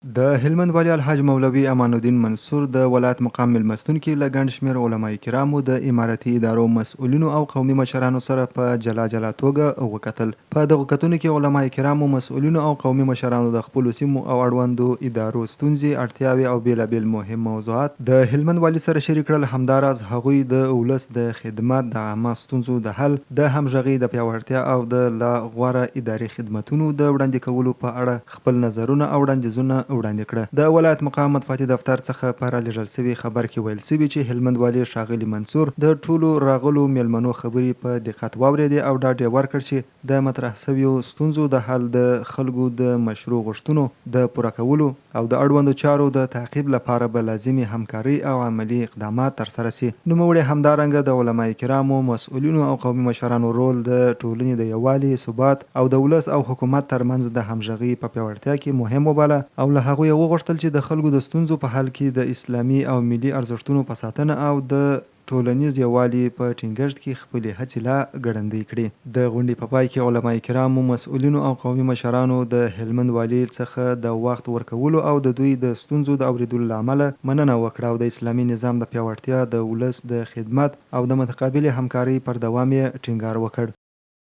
د هلمند والي الحاج مولوي امان الدین منصور د ولایت مقام مېلمستون کې له ګڼ شمېر علماء کرامو، د امارتي ادارو مسؤلینو او قومي مشرانو سره په جلا جلا توګه وکتل. په دغو کتنو کې علماء کرامو، مسؤلینو او قومي مشرانو د خپلو سیمو او اړوندو ادارو ستونزې، اړتیاوې او بېلابېل مهم موضوعات د هلمند والي سره شریک کړل، همداراز هغوی د ولس د خدمت، د عامه ستونزو د حل، د همغږۍ د پیاوړتیا او د لا غوره اداري خدمتونو د وړاندې کولو په اړه خپل نظرونه او وړاندیزونه وړاندې کړه. د ولایت مقام مطبوعاتي دفتر څخه په رالېږل شوي خبر کې ویل شوي چې هلمند والي ښاغلي منصور د ټولو راغلو مېلمنو خبرې په دقت واورېدې او ډاډ یې ورکړ چې د مطرح شویو ستونزو د حل، د خلکو د مشروع غوښتنو د پوره کولو او د اړوندو چارو د تعقیب لپاره به لازمې همکارۍ او عملي اقدامات ترسره شي. نوموړي همدارنګه د علماء کرامو، مسؤلینو او قومي مشرانو رول د ټولنې د یووالي، ثبات او د ولس او حکومت ترمنځ د همغږۍ په پیاوړتیا کې مهم وباله او له هغوی یې وغوښتل چې د خلکو د ستونزو په حل کې د اسلامي او ملي ارزښتونو په ساتنه او د ټولنیز یووالي په ټینګښت کې خپلې هڅې لا ګړندۍ کړي. د غونډې په پای کې علماء کرامو، مسؤلینو او قومي مشرانو د هلمند والي څخه د وخت ورکولو او د دوی د ستونزو د اورېدلو له امله مننه وکړه او د اسلامي نظام د پیاوړتیا، د ولس د خدمت او د متقابلې همکارۍ پر دوام یې ټینګار وکړ.